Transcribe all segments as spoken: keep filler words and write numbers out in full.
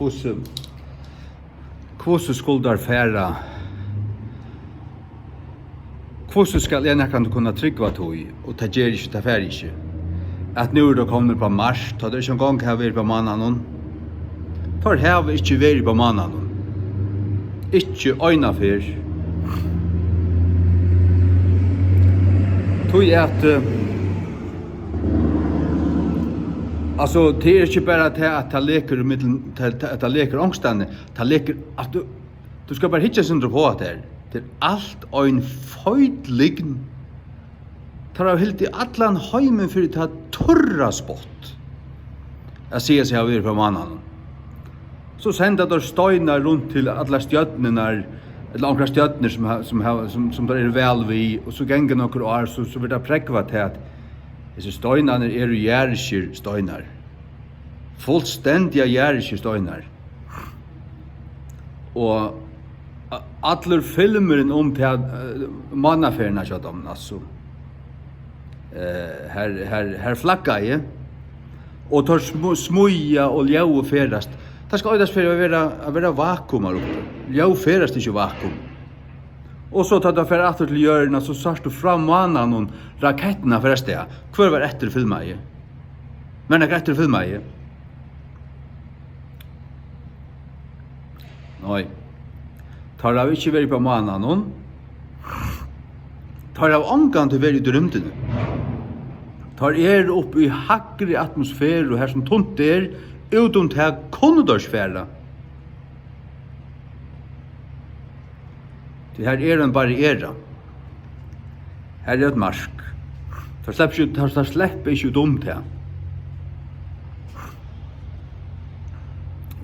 Hvussu, hvussu skulu teir fara? Hvussu skal eg nakrantíð kunna trúgva tí? Og tað ger ikki, tað fær ikki. At nú eru teir komnir upp á Mars, tá teir ikki eingong hava verið á mánaðanum. Teir hava ikki verið á mánaðanum. Ikki eina ferð. Tí at, eh, altso, tað er ikki bara tað, at tað lekur í millum, tað, tað, tað lekur onkrastaðni. Tað lekur, at tú, tú skalt bara hyggja eitt sindur upp á hatta her. Tað er alt ein feit lygn. Teir hava hildið allan heimin fyri tað turra spott at siga seg hava verið á mánaðanum. So senda teir steinar runt til allar stjørnurnar, ella onkrar stjørnur sum ha-, sum hava, sum, sum teir eru væl við, og so ganga nøkur ár, so, so verður tað prógvað til, at hesir steinarnir eru jarðskir steinar. Fullstendiga jarðskir steinar. Og a-, allur filmurin um ta, eh, mánaferðina hjá teimum, altso, eh, har, har, har flaggaði, og teir smu-, smíða og ljóðið ferðast. Tað skal eisini fyri at vera, at vera vakuum har uppi. Ljóð ferðast ikki í vakuum. Og so tá teir fara aftur til jørðina, so sært tú frá mánaðinum rakettina fer avstað. Hvør var eftir og filmaði? Var nakar eftir og filmaði? Nei. Teir hava ikki verið á mánaðinum. Teir hava ongantíð verið úti í rúmdini. Teir eru uppi í hægri atmosferu, har sum tunt er, út um tað kunnu teir ikki fara. Tí har er ein barriera. Har er eitt mark. Teir sleppa ikki, teir, teir sleppa ikki út um tað.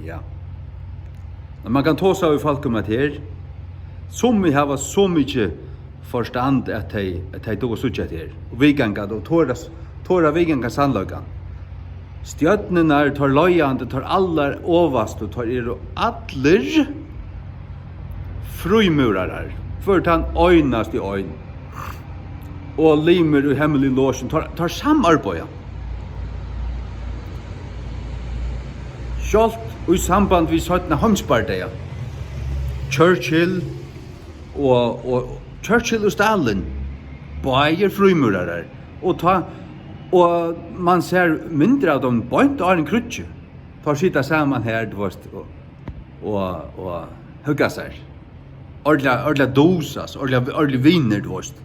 Ja. Men man kann tosa við fólk um hetta her. Summi hava so mikið forstand, at tey, at tey duga at síggja hetta her. Og viðganga tað og tora, tora at viðganga sannleikan. Stjørnurnar, teir leiðandi, teir allar ovastu, teir eru allir frímúrarar. Hvør tann einasti ein. Og limir í hemmeligum logi, teir, teir samarbeiða. Sjálvt í samband við seinna heimsbardaga. Churchill og, og Churchill og Stalin, báðir frímúrarar. Og tá, og man sær myndir av teimum beint áðrenn kríggið. Teir sita saman har, tú veist, og, og, og hugga sær. Ordiliga, ordiliga dus, altso, ordiliga, ordiliga vinir, tú veist.